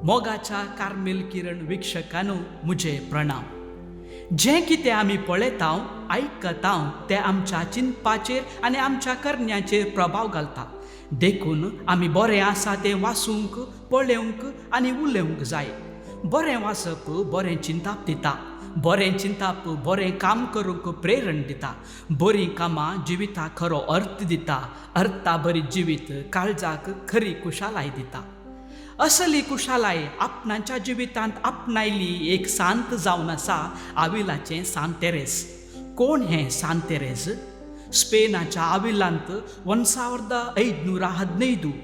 मोगाच्या कार्मेल किरण वीक्षकांनो म्हजे प्रणाम. जें कितें आमी पळयता, आयकता, तें आमच्या चिंतपाचेर आनी आमच्या करण्याचेर प्रभाव घालता. देखून आमी बरें आसा तें वाचूंक, पळोवंक आनी उलोवंक जाय. बरें वाचप बरें चिंताप दिता, बरें चिंताप बरें काम करूंक प्रेरण दिता, बरीं कामां जिविताक खरो अर्थ दिता, अर्था बरी जिवीत काळजाक खरी खुशालाय दिता. असली कुशालाय आपणाच्या जिवितांत आपणायली एक सांत जावन आसा आविलाचें सांत तेरेस. कोण हें सांत तेरेस? स्पेनाच्या आविलांत 1515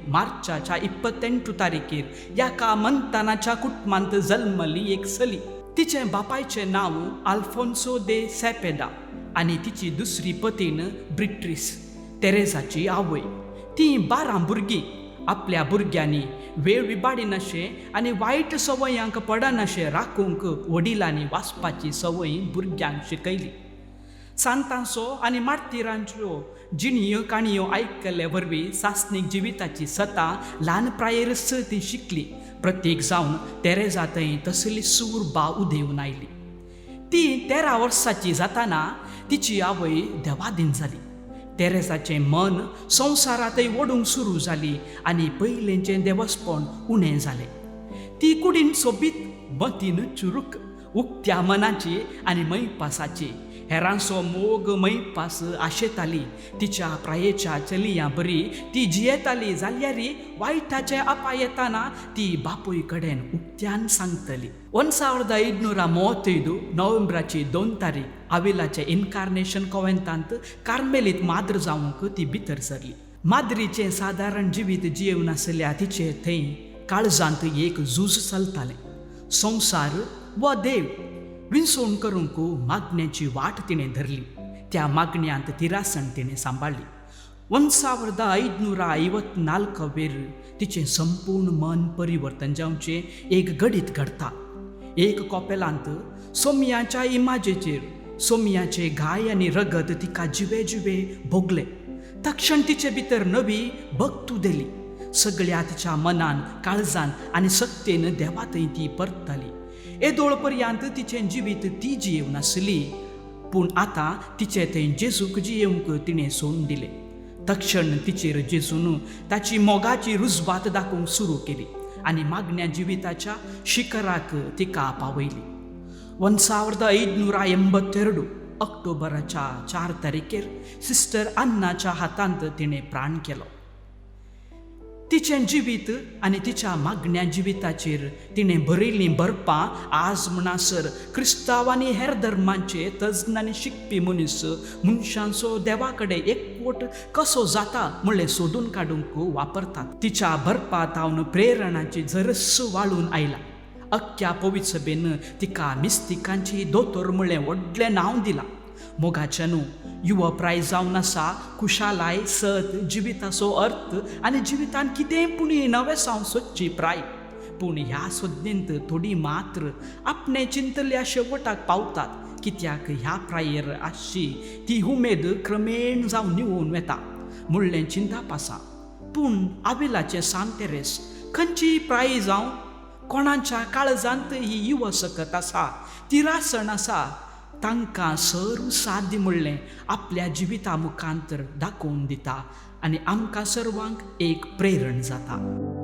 मार्चाच्या 28 तारीखेर एका मंतानाच्या कुटुंबांत जल्मली एक चली. तिचें बापायचें नांव आल्फोन्सो दे सेपेदा आनी तिची दुसरी पतीन ब्रिट्रीस, तेरेजाची आवय. तीं 12 भुरगीं. आपल्या भुरग्यांनी वेळ विबाडिनाशें आनी वायट संवयांक पडनाशें राखूंक वडिलांनी वाचपाची संवय भुरग्यांक शिकयली. सांतांचो आनी मार्तिरांच्यो जिणयो काणयो आयकल्ले वरवीं सासणीक जिविताची सतां ल्हान प्रायेरच ती शिकली. प्रत्येक जावन तेरेजा थंय तसली सूर बा उदेवन आयली. ती 13 वर्साची जाताना तिची आवय देवादीन जाली. तेरेजाचें मन संवसारांतय ओडूंक सुरू जाली आनी पयलेंचें देवस्पण उणें जालें. ती कुडीन सोबीत, मतीन चुरूक, उक्त्या मनाची आनी मैपासाची. हेरांचो मोग मैपास आशेताली. तिच्या प्रायेच्या चलयां बरी ती जियेताली जाल्यार वायटाचें अपाय येताना ती बापूय कडेन उक्त्यान सांगतली. 1535 नोव्हेंबराची 2 तारीख आविलाचे इन्कार्नेशन कोवेंतांत कार्मेलीत माद्र जावंक ती भितर सरली. माद्रीचें सादारण जिवीत जियेवन आसल्या तिचे थंय काळजांत एक झूज चलतालें. संवसार वा देव विंचवण करूंक मागण्याची वाट तिणें धरली. त्या मागण्यांत तिरासण तिणें सांबाळ्ळी. 1554 तिचें संपूर्ण मन परिवर्तन जावचें एक घडीत घडता. एक कॉपेलांत सोमयाच्या इमाजेचेर सोमयाचे घाय आनी रगत तिका जिवे जिवे भोगले. तक्षण तिचे भितर नवी भक्त उदेली. सगळ्या तिच्या मनान, काळजान आनी सक्तेन देवा थंय ती परताली. येदोळ पर्यंत तिचें जिवीत ती जियेवन आसली, पूण आतां तिचे थंय जेजूक जियेवंक तिणें सोडून दिलें. तक्षण तिचेर जेजून ताची मोगाची रुजवात दाखोवंक सुरू केली आनी मागण्या जिविताच्या शिखराक तिका पावयली. 1582 ऑक्टोबराच्या 4 तारीखेर सिस्टर अन्नाच्या हातांत तिणें प्राण केलो. तिचें जिवीत आनी तिच्या मागण्या जिविताचेर तिणें बरयल्लीं बरपां आज म्हणसर क्रिस्तांव आनी हेर धर्मांचे तज्ञ आनी शिकपी मनीस मनशांचो देवा कडेन एकवट कसो जाता म्हणलें सोदून काडूंक वापरतात. तिच्या बरपांत प्रेरणाची झरस वाळून आयला. अख्ख्या पवित्र सभेन तिका मिस्तिकांची दोतोर म्हणलें व्हडलें नांव दिलां. मोगाच्यानू युवा प्राय जावन आसा खुशालाय, सत, जिविताचो अर्थ आनी जिवितान कितेंय पूण नवें सावन सोदची प्राय. पूण ह्या सोदनेंत थोडी मात्र आपणे चिंतल्या शेवटाक पावतात, कित्याक ह्या प्रायेर आसची ती उमेद क्रमेण जावन निवोवन वेता म्हणलें चिंताप आसा. पूण आविलाचें सांत तेरेस खंयचीय प्राय जावं कोणाच्या काळजांत ही युवा सकत आसा, ती रासण आसा, तांकां सर्व साध्य म्हणलें आपल्या जिविता मुखांतर दाखोवन दिता आनी आमकां सर्वांक एक प्रेरण जाता.